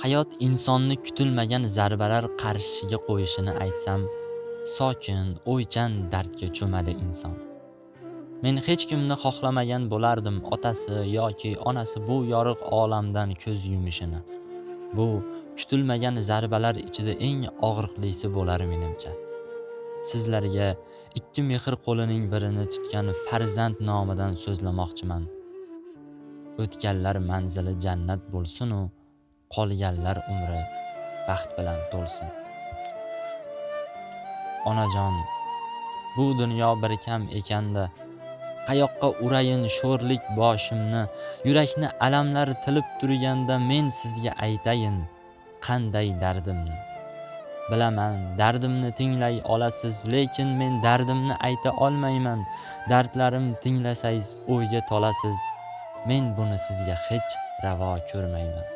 Hayot insonni kutilmagan zarbalar qarshiga qo'yishini aytsam, sokin, o'ychan dardga cho'madi inson. Men hech kimni xohlamagan bo'lardim otasi yoki onasi bu yorug' olamdan ko'z yumishini. Bu kutilmagan zarbalar ichida eng og'riqlisi bo'lar menimcha. Sizlarga ikki mehr qo'lining birini tutgan farzand nomidan so'zlamoqchiman. O'tganlar manzili jannat bo'lsin-u, qolganlar umri baxt bilan to'lsin. Onajon, bu dunyo bir kam ekanda, qayoqqa urayin sho'rlik boshimni, yurakni alamlar tilib turganda men sizga aytayin qanday dardimni. Bilaman, dardimni tinglay olasiz, lekin men dardimni ayta olmayman. Dardlarim tinglasangiz o'yga tolasiz. Men buni sizga hech ravo ko'rmayman.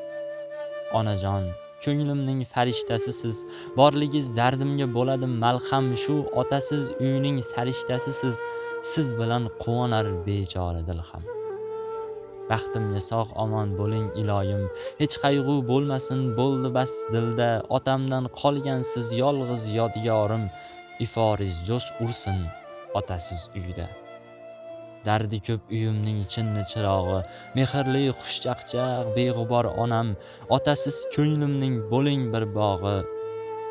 Onajon, ko'nglimning farishtasisiz, borligiz dardimga bo'ladi malham, shu otasiz uyning sarishtasisiz, siz bilan quvonar bechora dil ham. Baxtimga sog' omon bo'ling iloyim, hech qayg'u bo'lmasin bo'ldi bas dilda, otamdan qolgansiz yolg'iz yodgorim, iforiz jo'sh ursin otasiz uyda. Dardi ko'p uyimning chinni chirog'i, mehrli xushchaqchaq beg'ubor onam, otasiz ko'nglimning bo'ling bir bog'i,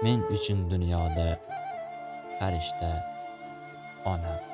men uchun dunyoda farishta onam.